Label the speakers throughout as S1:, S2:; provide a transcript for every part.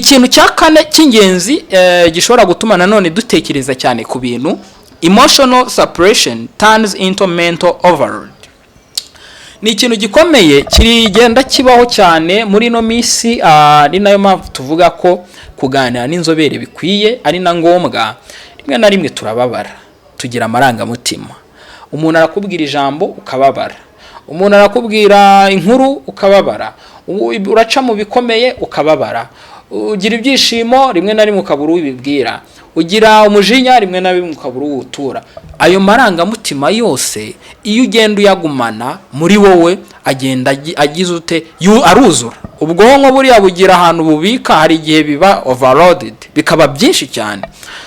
S1: Ikintu cya kane cy'ingenzi gishobora gutuma nanone dutekereza cyane ku bintu: emotional suppression turns into mental overload. Ni ikintu gikomeye kigenda kibaho cyane muri ino minsi, ni nayo mpamvu tuvuga ko kuganira n'inzobere bikwiye, ari na ngombwa. Rimwe na rimwe turababara, tugira amarangamutima. Umuntu arakubwira ijambo ukababara, umuntu arakubwira inkuru ukababara, uraca mu bikomeye ukababara, ugira ibyishimo rimwe na rimwe ukabura ubibwira, ugira umujinya rimwe na rimwe ukabura uwutura. Ayo marangamutima yose, iyo ugenda uyagumana muri wowe, agenda agize ute? Aruzura. Ubwonko buriya bugira ahantu bubika, hari igihe biba overloaded, bikaba byinshi cyane.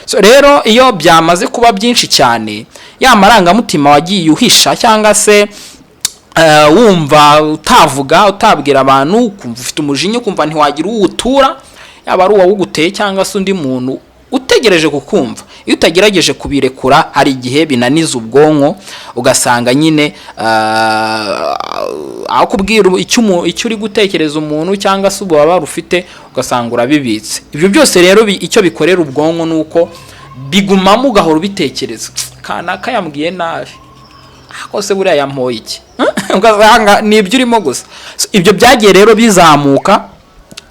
S1: So rero, iyo byamaze kuba byinshi cyane, ya marangamutima wagiye uhisha cyangwa se wumva utavuga, utabwira abantu, ukumva ufite umujinya, ukumva ntiwagira uwutura, yaba ari uwawuguteye cyangwa se undi muntu utegereje kukumva, iyo utagerageje kubirekura, hari igihe binaniza ubwonko, ugasanga nyine aho kubwira icyo uri gutekereza umuntu cyangwa se ububabare ufite, ugasanga urabibitse. Ibyo byose rero icyo bikorera ubwonko ni uko bigumamo, ugahora ubitekereza: "Kanaka yambwiye nabi, ariko se buriya yampoye iki?" Ugasanga ni ibyo urimo gusa. So, ibyo byagiye rero bizamuka,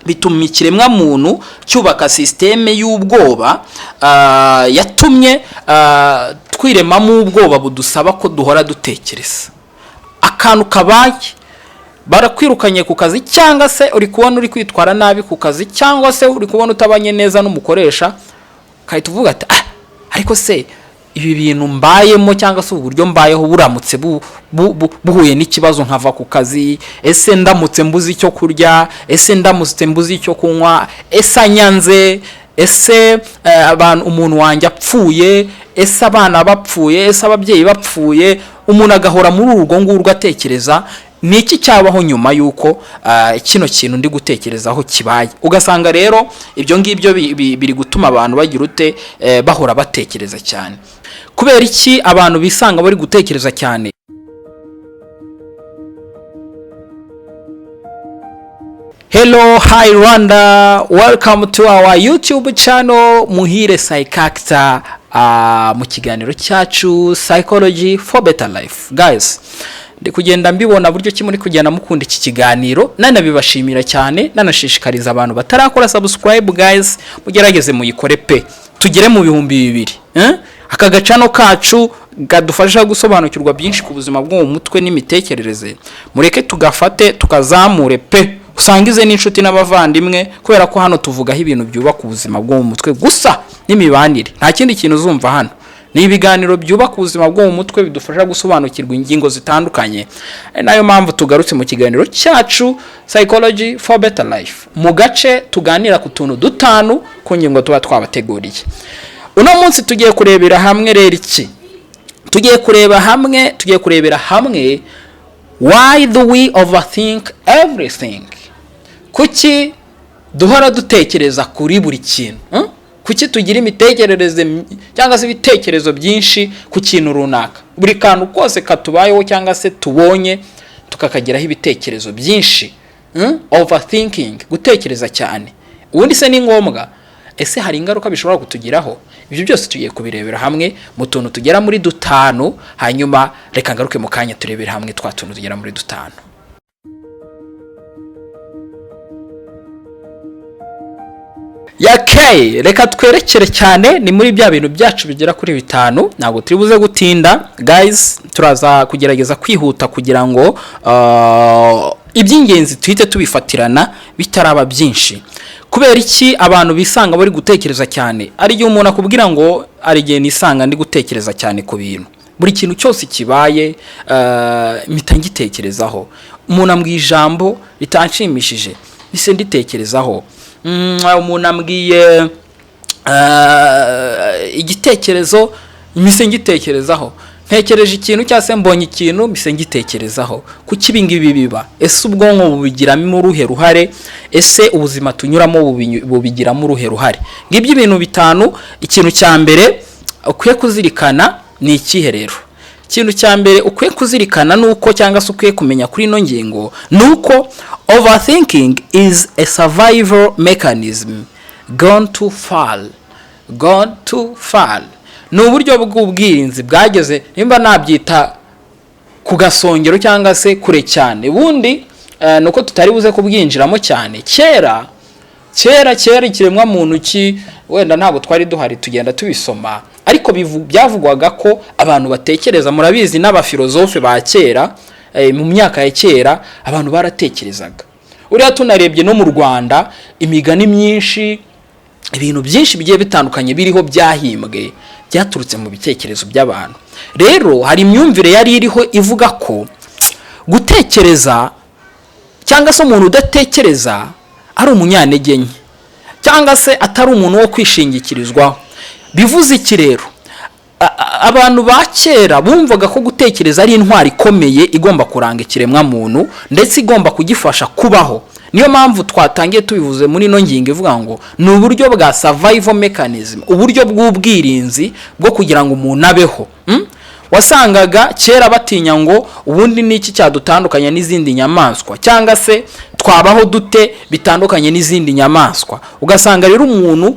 S1: bituma ikiremwa muntu cyubaka sisiteme y'ubwoba, yatumye twiremamo ubwoba budusaba ko duhora dutekereza. Akantu kabaye, barakwirukanye ku kazi, cyangwa se uri kubona uri kwitwara nabi ku kazi, cyangwa se uri kubona utabanye neza n'umukoresha, ukahita uvuga ati: "Ah, ariko se ibi bintu mbayemo cyangwa se ubu buryo mbayeho buramutse buhuye n'ikibazo nkava ku kazi, ese ndamutse mbuze icyo kurya, ese ndamutse mbuze icyo kunywa, ese anyanze, ese abantu, umuntu wanjye apfuye, ese abana bapfuye, ese ababyeyi bapfuye?" Umuntu agahora muri urwo ngurwo atekereza: ni iki cyabaho nyuma y'uko kino kintu ndi gutekerezaho kibaye? Ugasanga rero ibyo ngibyo biri gutuma abantu bagira ute? Bahora batekereza cyane. Kubera iki abantu bisanga bari gutekereza cyane? Hello, hi Rwanda, welcome to our YouTube channel Muhire Psychactor, mu kiganiro cyacu Psychology for Better Life. Guys, ndi kugenda mbibona buryo ki muri kugenda mukunda iki kiganiro, nanabibashimira cyane, nanashishikariza abantu batarakora subscribe, guys, mugerageze muyikore pe, tugere mu 2000, eh? Aka gacano kacu kadufasha gusobanukirwa byinshi ku buzima bwo mu mutwe n'imitekerereze, mureke tugafate tukazamure pe, usangize n'inshuti n'abavandimwe, kubera ko hano tuvugaho ibintu byubaka ubuzima bwo mu mutwe gusa n'imibanire. Nta kindi kintu uzumva hano, ni ibiganiro byubaka ubuzima bwo mu mutwe, bidufasha gusobanukirwa ingingo zitandukanye. Ari nayo mpamvu tugarutse mu kiganiro cyacu Psychology for Better Life, mu gace tuganira ku tuntu dutanu ku ngingo tuba twabateguriye. Uno munsi tugiye kurebera hamwe rero iki? Tugiye kurebera hamwe: why do we overthink everything? Kuki duhora dutekereza kuri buri kintu, Kuki tugira imitekerereze cyangwa se ibitekerezo byinshi ku kintu runaka? Buri kantu kose katubayeho cyangwa se tubonye tukakagiraho ibitekerezo byinshi, Overthinking, gutekereza cyane, ubundi se ni ngombwa? Ese hari ingaruka bishobora kutugiraho? Ibyo byose tugiye kubirebera hamwe mu tuntu tugera muri dutanu. Hanyuma reka ngaruke mu kanya, turebere hamwe twa tuntu tugera muri dutanu. Ya K, reka twerekere cyane ni muri bya bintu byacu bigera kuri bitanu. Ntabwo turi buze gutinda guys, turaza kugerageza kwihuta kugira ngo iby'ingenzi tuhite tubifatirana bitaraba byinshi. Kubera iki abantu bisanga bari gutekereza cyane? Ari igihe umuntu akubwira ngo: "Ari igihe nisanga ndi gutekereza cyane ku bintu, buri kintu cyose kibaye mpita ngitekerezaho. Umuntu ambwiye ijambo ritanshimishije, mpise nditekerezaho. Umuntu ambwiye igitekerezo, mpise ngitekerezaho. Ntekereje ikintu cyangwa se mbonye ikintu, mpise ngitekerezaho." Kuki ibi ngibi biba? Ese ubwonko bubigiramo uruhe ruhare? Ese ubuzima tunyuramo bubigiramo uruhe ruhare? Ngibyo ibintu bitanu. Ikintu cya mbere ukwiye kuzirikana ni ikihe rero? Ikintu cya mbere ukwiye kuzirikana ni uko, cyangwa se ukwiye kumenya kuri ino ngingo, ni uko overthinking is a survival mechanism. Gone too far, gone too far. Ni uburyo bw'ubwirinzi bwageze, nimba nabyita ku gasongero cyangwa se kure cyane. Ubundi ni uko tutari buze kubwinjiramo cyane. Kera kera kera, ikiremwa muntu ki wenda ntabwo twari duhari, tugenda tubisoma, ariko byavugwaga ko abantu batekereza. Murabizi, n'abafilozofe ba kera, mu myaka ya kera abantu baratekerezaga. Uriya tunarebye no mu Rwanda, imigani myinshi, ibintu byinshi bigiye bitandukanye biriho byahimbwe, byaturutse mu bitekerezo by'abantu. Rero hari imyumvire yari iriho ivuga ko gutekereza cyangwa se umuntu udatekereza ari umunyantege nke, cyangwa se atari umuntu wo kwishingikirizwaho. Bivuze iki rero? Abantu ba kera bumvaga ko gutekereza ari intwari ikomeye igomba kuranga ikiremwamuntu, ndetse igomba kugifasha kubaho. Niyo mpamvu twatangiye tubivuze muri ino ngingo ivuga ngo ni uburyo bwa survival mechanism, uburyo bw'ubwirinzi bwo kugira ngo umuntu abeho. Wasangaga kera batinya ngo ubundi ni iki cyadutandukanya n'izindi nyamaswa, cyangwa se twabaho dute bitandukanye n'izindi nyamaswa? Ugasanga rero umuntu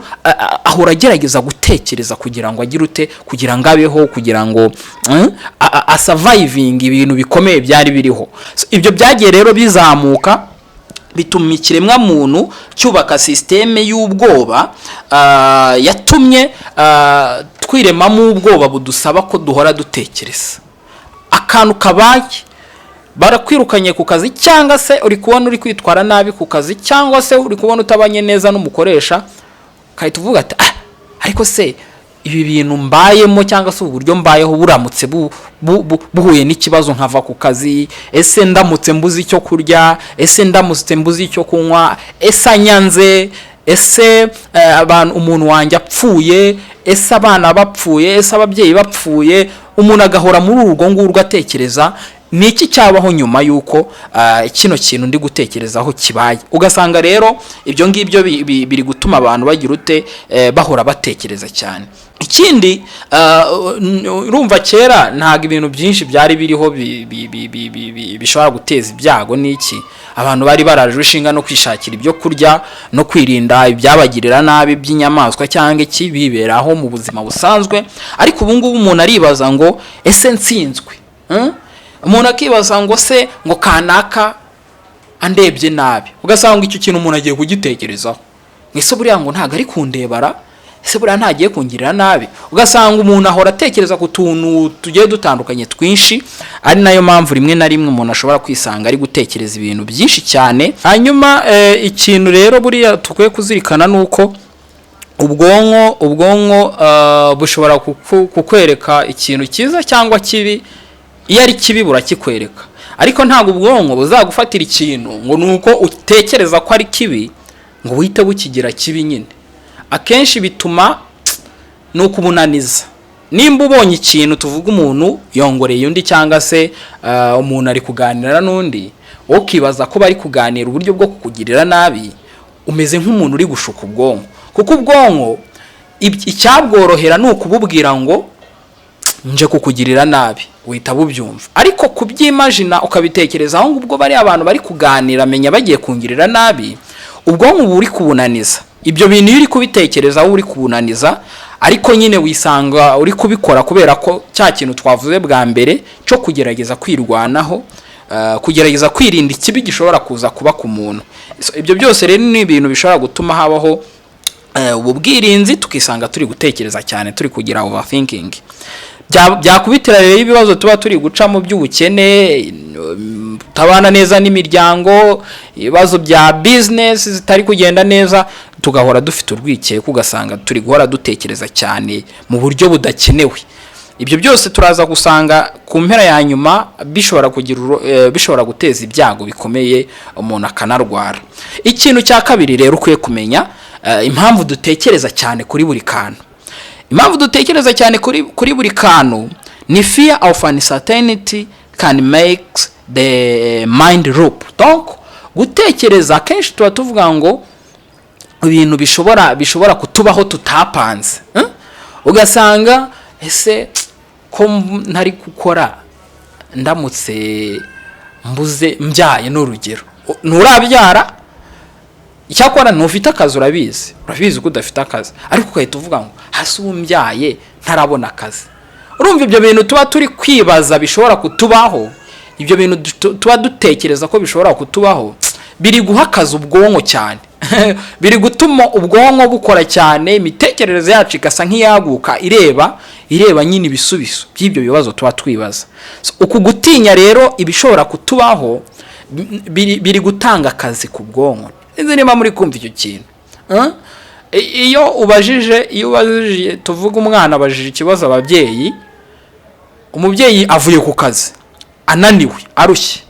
S1: ahora agerageza gutekereza kugira ngo agire ute, kugira ngo abeho, kugira ngo asurvivinge ibintu bikomeye byari biriho. So, ibyo byagiye rero bizamuka, bituma ikiremwamuntu cyubaka sisiteme y'ubwoba, yatumye twiremamo ubwoba budusaba ko duhora dutekereza. Akantu kabaye, barakwirukanye ku kazi, cyangwa se uri kubona uri kwitwara nabi ku kazi, cyangwa se uri kubona utabanye neza n'umukoresha, ukahita uvuga ati: "Ah, ariko se ibi bintu mbayemo cyangwa se ubu buryo mbayeho buramutse buhuye n'ikibazo nkava ku kazi, ese ndamutse mbuze icyo kurya, ese ndamutse mbuze icyo kunywa, ese anyanze, ese abantu, umuntu wanjye apfuye, ese abana bapfuye, ese ababyeyi bapfuye?" Umuntu agahora muri urwo ngurwo atekereza ni iki cyabaho nyuma y'uko kino kintu ndi gutekerezaho kibaye. Ugasanga rero ibyo ngibyo biri gutuma abantu bagira ute? Bahora batekereza cyane. Ikindi, urumva kera ntabwo ibintu byinshi byari biriho bishobora guteza ibyago n'iki. Abantu bari baraje ishinga no kwishakira ibyo kurya no kwirinda ibyabagirira nabi by'inyamaswa cyangwa iki, biberaho mu buzima busanzwe. Ariko ubu ngubu umuntu aribaza ngo ese nsinzwe? Umuntu akibaza ngo se ngo kanaka andebye nabi, ugasanga icyo kintu umuntu agiye kugitekerezaho: ese buriya ngo ntabwo ari kundebara? Ese buriya ntagiye kungirira nabi? Ugasanga umuntu ahora atekereza ku tuntu tugiye dutandukanye twinshi, ari nayo mpamvu rimwe na rimwe umuntu ashobora kwisanga ari gutekereza ibintu byinshi cyane. Hanyuma ikintu rero buriya dukwiye kuzirikana ni uko ubwonko bushobora kukwereka ikintu cyiza cyangwa kibi. Iyo ari kibi burakikwereka, ariko ntabwo ubwonko buzagufatira ikintu ngo ni uko utekereza ko ari kibi ngo buhite bukigira kibi nyine. Akenshi bituma ni ukubunaniza. Nimba ubonye ikintu, tuvuga umuntu yongoreye undi, cyangwa se umuntu ari kuganira n'undi, wowe ukibaza ko bari kuganira uburyo bwo kukugirira nabi, umeze nk'umuntu uri gushuka ubwonko, kuko ubwonko icyabworohera ni ukububwira ngo nje kukugirira nabi, uhita bubyumva. Ariko kubyimagina, ukabitekereza aho ngubwo bariya abantu bari kuganira menya bagiye kungirira nabi, ubwonko uba uri kubunaniza. Ibyo bintu iyo uri kubitekerezaho uri kubunaniza, ariko nyine wisanga uri kubikora kubera ko cya kintu twavuze bwa mbere cyo kugerageza kwirwanaho, kugerageza kwirinda ikibi gishobora kuza kuba ku muntu. So, ibyo byose rero ni ibintu bishobora gutuma habaho ubu bwirinzi, tukisanga turi gutekereza cyane, turi kugira overthinking. Byakubitira rero ibibazo tuba turi gucamo by'ubukene, tutabana neza n'imiryango, ibibazo bya business zitari kugenda neza, tugahora dufite urwikekwe, ugasanga turi guhora dutekereza cyane mu buryo budakenewe. Ibyo byose turaza gusanga ku mpera ya nyuma bishobora guteza ibyago bikomeye, umuntu akanarwara. Ikintu cya kabiri rero ukwiye kumenya, impamvu dutekereza cyane kuri buri kantu, impamvu dutekereza cyane kuri buri kantu ni fear of uncertainty can make the mind loop. Donc gutekereza akenshi tuba tuvuga ngo ibintu bishobora kutubaho tutapanze, Ugasanga ese ko ntari gukora, ndamutse mbuze mbyaye, ni urugero, nturabyara. Icyakora ntufite akazi, urabizi, urabizi ko udafite akazi, ariko ugahita uvuga ngo: "Hasi ubu mbyaye ntarabona akazi." Urumva ibyo bintu tuba turi kwibaza bishobora kutubaho, ibyo bintu tuba dutekereza ko bishobora kutubaho, biri guha akazi ubwonko cyane, biri gutuma ubwonko bukora cyane, imitekerereze yacu igasa nk'iyaguka, ireba nyine ibisubizo by'ibyo bibazo tuba twibaza. So, uku gutinya rero ibishobora kutubaho biri gutanga akazi ku bwonko. Sinzi niba muri kumva icyo kintu. Huh? Iyo ubajije, tuvuge umwana abajije ikibazo ababyeyi, umubyeyi avuye ku kazi ananiwe, arushye,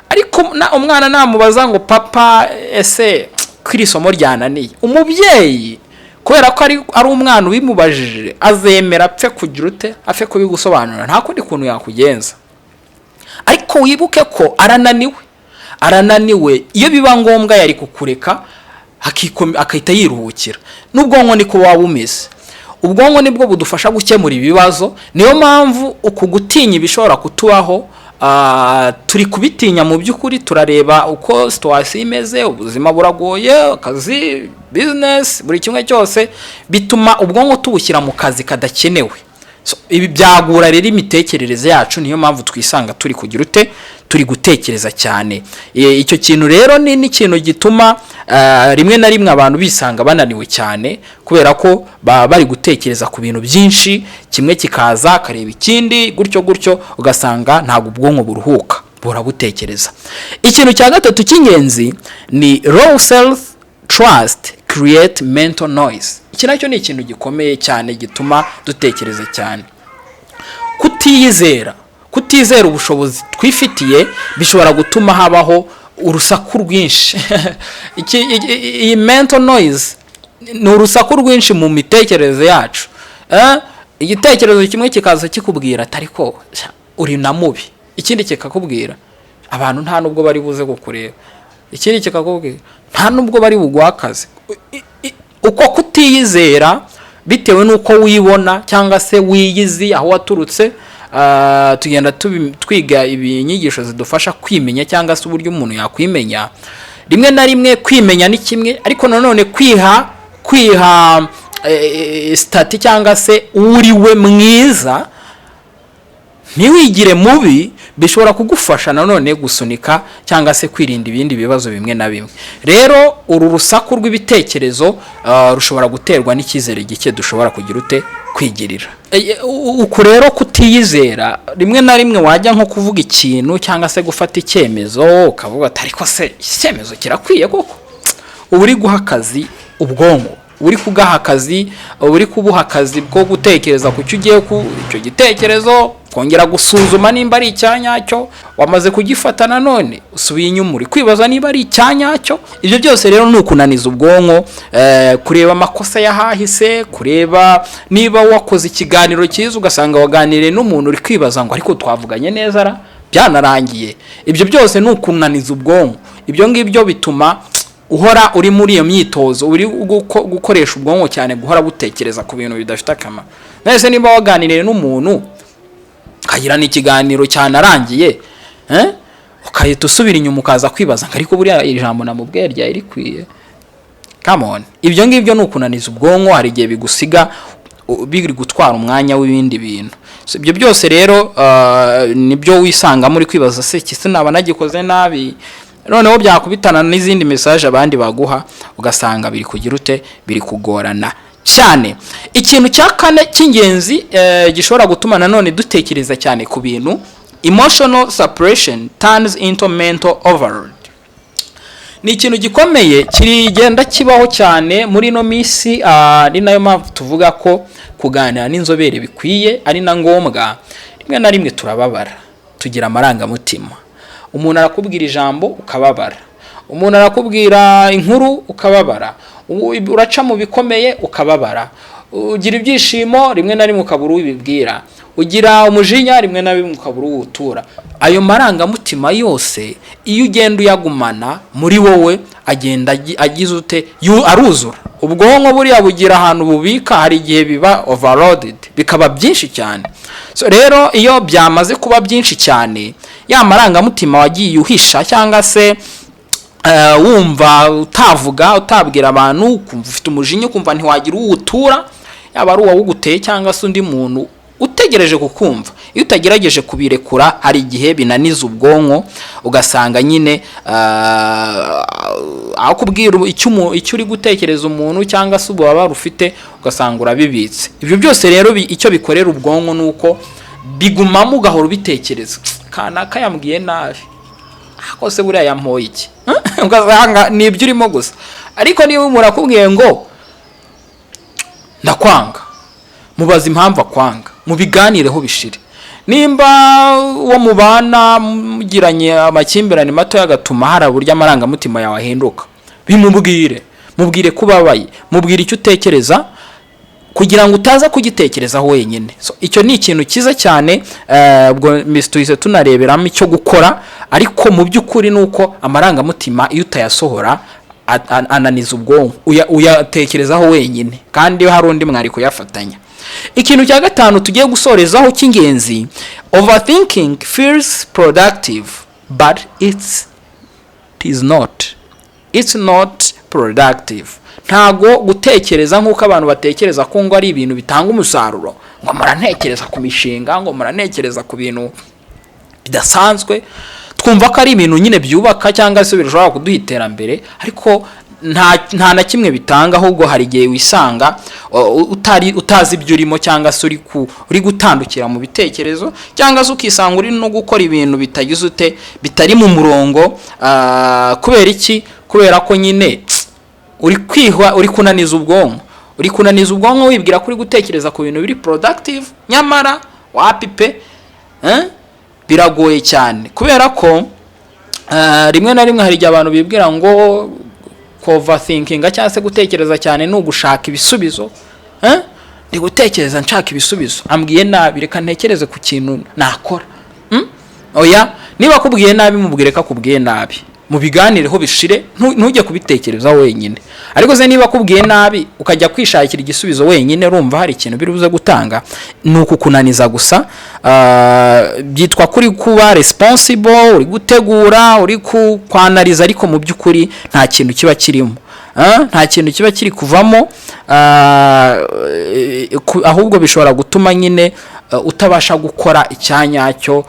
S1: ariko umwana namubaza ngo: "Papa, ese ko iri somo ryananiye?" Umubyeyi, kubera ko ari umwana ubimubajije, azemera apfe kugira ute, apfe kubigusobanurira, nta kundi kuntu yakugenza. Ariko wibuke ko arananiwe, arananiwe. Iyo biba ngombwa yari kukureka akahita yiruhukira. N'ubwonko niko waba umeze. Ubwonko nibwo budufasha gukemura ibibazo. Niyo mpamvu uku gutinya ibishobora kutubaho, turi kubitinya mu by'ukuri, turareba uko situation imeze, ubuzima buragoye, akazi, business, buri kimwe cyose, bituma ubwonko tubushyira mu kazi kadakenewe. So, ibi byagura rero imitekerereze yacu. Niyo mpamvu twisanga turi kugira ute, turi gutekereza cyane. Icyo kintu rero ni n'ikintu gituma rimwe na rimwe abantu bisanga bananiwe cyane, kubera ko baba bari gutekereza ku bintu byinshi, kimwe kikaza akareba ikindi, gutyo gutyo, ugasanga ntabwo ubwonko buruhuka, burabutekereza. Ikintu cya gatatu cy'ingenzi ni low self trust create mental noise. Iki nacyo ni ikintu gikomeye cyane gituma dutekereza cyane. Kutiyizera, kutizera ubushobozi twifitiye bishobora gutuma habaho urusaku rwinshi. Iyi mental noise ni urusaku rwinshi mu mitekerereze yacu. Igitekerezo kimwe kikaza kikubwira ati: "Ariko sha, uri na mubi." Ikindi kikakubwira: "Abantu nta nubwo bari buze kukureba." Ikindi kikakubwira: "Nta nubwo bari buguhe akazi." Uko kutiyizera bitewe n'uko wibona cyangwa se wiyizi, aho waturutse, tugenda twiga inyigisho zidufasha kwimenya cyangwa se uburyo umuntu yakwimenya. Rimwe na rimwe kwimenya ni kimwe, ariko nanone kwiha status cyangwa se uriwe mwiza, ntiwigire mubi, bishobora kugufasha nanone gusunika cyangwa se kwirinda ibindi bibazo bimwe na bimwe. Rero uru rusaku rw'ibitekerezo rushobora guterwa n'icyizere gike dushobora kugira ute, kwigirira. Uku rero kutiyizera, rimwe na rimwe wajya nko kuvuga ikintu cyangwa se gufata icyemezo, ukavuga ati: "Ariko se iki cyemezo kirakwiye koko?" Uba uri guha akazi ubwonko, uri kugaha akazi, uba uri kubuha akazi bwo gutekereza ku cyo ugiye, ku icyo gitekerezo, kongera gusuzuma nimba ari icyanyacyo. Wamaze kugifata, nanone usubiye inyuma uri kwibaza niba ari icyanyacyo. Ibyo byose rero ni ukunaniza ubwonko, kureba amakosa y'ahahise, kureba niba wakoze ikiganiro cyiza, ugasanga waganiriye n'umuntu uri kwibaza ngo: "Ariko twavuganye neza ra, byanarangiye?" Ibyo byose ni ukunaniza ubwonko. Ibyo ngibyo bituma uhora uri muri iyo myitozo, uri gukoresha ubwonko cyane, guhora butekereza ku bintu bidafite akamaro. Nese niba waganiriye n'umuntu ukagirana ikiganiro cyanarangiye, ukahita usubira inyuma ukaza kwibaza ngo: "Ariko buriya iri jambo namubwiye ryari rikwiye?" Come on, ibyo ngibyo ni ukunaniza ubwonko. Hari igihe bigusiga biri gutwara umwanya w'ibindi bintu. So, ibyo byose rero nibyo wisangamo uri kwibaza: "Se iki naba nagikoze nabi?" Noneho byakubitana n'izindi message abandi baguha, ugasanga biri kugira ute, biri kugorana cyane. Ikintu cya kane cy'ingenzi gishobora gutuma nanone dutekereza cyane ku bintu: emotional suppression turns into mental overload. Ni ikintu gikomeye kigenda kibaho cyane muri ino minsi, ari nayo mpamvu tuvuga ko kuganira n'inzobere bikwiye, ari na ngombwa. Rimwe na rimwe turababara, tugira amarangamutima. Umuntu arakubwira ijambo ukababara, umuntu arakubwira inkuru ukababara, uraca mu bikomeye ukababara, ugira ibyishimo rimwe na rimwe ukabura uwibibwira, ugira umujinya rimwe na rimwe ukabura uwutura. Ayo marangamutima yose iyo ugenda uyagumana muri wowe, agenda agize ute, aruzura. Ubwonko buriya bugira ahantu bubika, hari igihe biba overloaded, bikaba byinshi cyane. So rero iyo byamaze kuba byinshi cyane, ya marangamutima wagiye uhisha cyangwa se Wumva utavuga, utabwira abantu, ukumva ufite umujinya, ukumva ntiwagira uwo utura, yaba ari uwawuguteye cyangwa se undi muntu utegereje kukumva. Iyo utagerageje kubirekura, hari igihe binaniza ubwonko, ugasanga nyine aho kubwira icyo uri gutekereza umuntu cyangwa se ububabare ufite, ugasanga urabibitse. Ibyo byose rero icyo bikorera ubwonko ni uko bigumamo, ugahora ubitekereza: "Kanaka yambwiye nabi, ariko se buriya yampoye iki?" Ugasanga ni ibyo urimo gusa. Ariko niba umuntu akubwiye ngo "Ndakwanga", mubaza impamvu akwanga, mubiganireho bishire. Nimba uwo mubana mugiranye amakimbirane mato agatuma hari uburyo amarangamutima yawe ahinduka, bimubwire. Mubwire ko ubabaye, mubwire icyo utekereza, kugira ngo utaza kugitekerezaho wenyine. So, icyo ni ikintu cyiza cyane. Ubwo tuhise tunareberamo icyo gukora. Ariko mu by'ukuri ni uko amarangamutima iyo utayasohora ananiza ubwonko, uyatekerezaho wenyine kandi iyo hari undi mwari kuyafatanya. Ikintu cya gatanu tugiye gusorezaho cy'ingenzi: overthinking feels productive, but it is not, it's not productive. Ntago gutekereza nk'uko abantu batekereza ko ngo ari ibintu bitanga umusaruro, ngo murantekereza ku mishinga, ngo murantekereza ku bintu bidasanzwe, twumva ko ari ibintu nyine byubaka cyangwa se bishobora kuduha iterambere, ariko nta na kimwe bitanga. Ahubwo hari igihe wisanga utari utazi ibyo urimo, cyangwa se uri gutandukira mu bitekerezo, cyangwa se ukisanga uri no gukora ibintu bitagize ute, bitari mu murongo. Kubera iki? Kubera ko nyine uri kwihwa, uri kunaniza ubwonko, uri kunaniza ubwonko wibwira ko uri gutekereza ku bintu biri productive, nyamara wapi pe. Eh? Biragoye cyane, kubera ko rimwe na rimwe hari igihe abantu bibwira ngo overthinkinga cyangwa se gutekereza cyane ni ugushaka ibisubizo. Eh? Ndi gutekereza nshaka ibisubizo, ambwiye nabi, reka ntekereze ku kintu nakora. Oya, niba akubwiye nabi, mubwire ko akubwiye nabi, mubiganireho bishire, ntujye kubitekereza wenyine. Ariko se niba akubwiye nabi ukajya kwishakira igisubizo wenyine, urumva hari ikintu biri buze gutanga? Ni ukukunaniza gusa. Byitwa kuri kuba responsible, uri gutegura, uri kwanariza, ariko mu by'ukuri nta kintu kiba kirimo. Nta kintu kiba kiri kuvamo. Ahubwo bishobora gutuma nyine utabasha gukora icyanyacyo.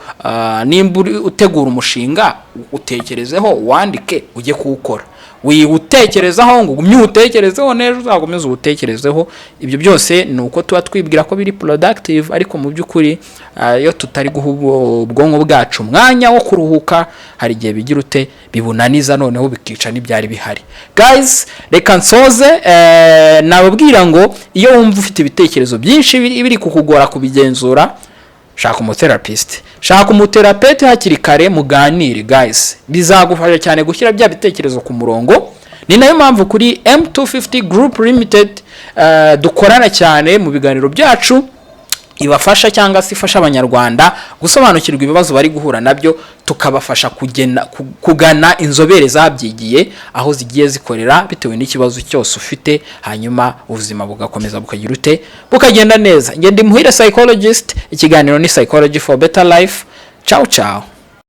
S1: Nimba uri utegura umushinga, utekerezeho, wandike, ujye kuwukora. Wiwutekerezaho ngo ugumye uwutekerezeho, n'ejo uzakomeze uwutekerezeho. Ibyo byose ni uko tuba twibwira ko biri productive, ariko mu by'ukuri iyo tutari guha ubwonko bwacu umwanya wo kuruhuka, hari igihe bigira ute, bibunaniza, noneho bikica n'ibyari bihari. Guys, reka nsoze. Nababwira ngo iyo wumva ufite ibitekerezo byinshi biri kukugora kubigenzura, shaka umutherapist, shaka umutherapist hakiri kare, muganire. Guys, bizagufasha cyane gushyira bya bitekerezo ku murongo. Ni nayo mpamvu kuri M250 Group Limited dukorana cyane mu biganiro byacu ibafasha cyangwa se ifasha Abanyarwanda gusobanukirwa ibibazo bari guhura nabyo, tukabafasha kugana inzobere zabyigiye aho zigiye zikorera bitewe n'ikibazo cyose ufite, hanyuma ubuzima bugakomeza bukagira ute, bukagenda neza. Ngende Muhire Psychologist, ikiganiro ni Psychology for Better Life. Ciao ciao.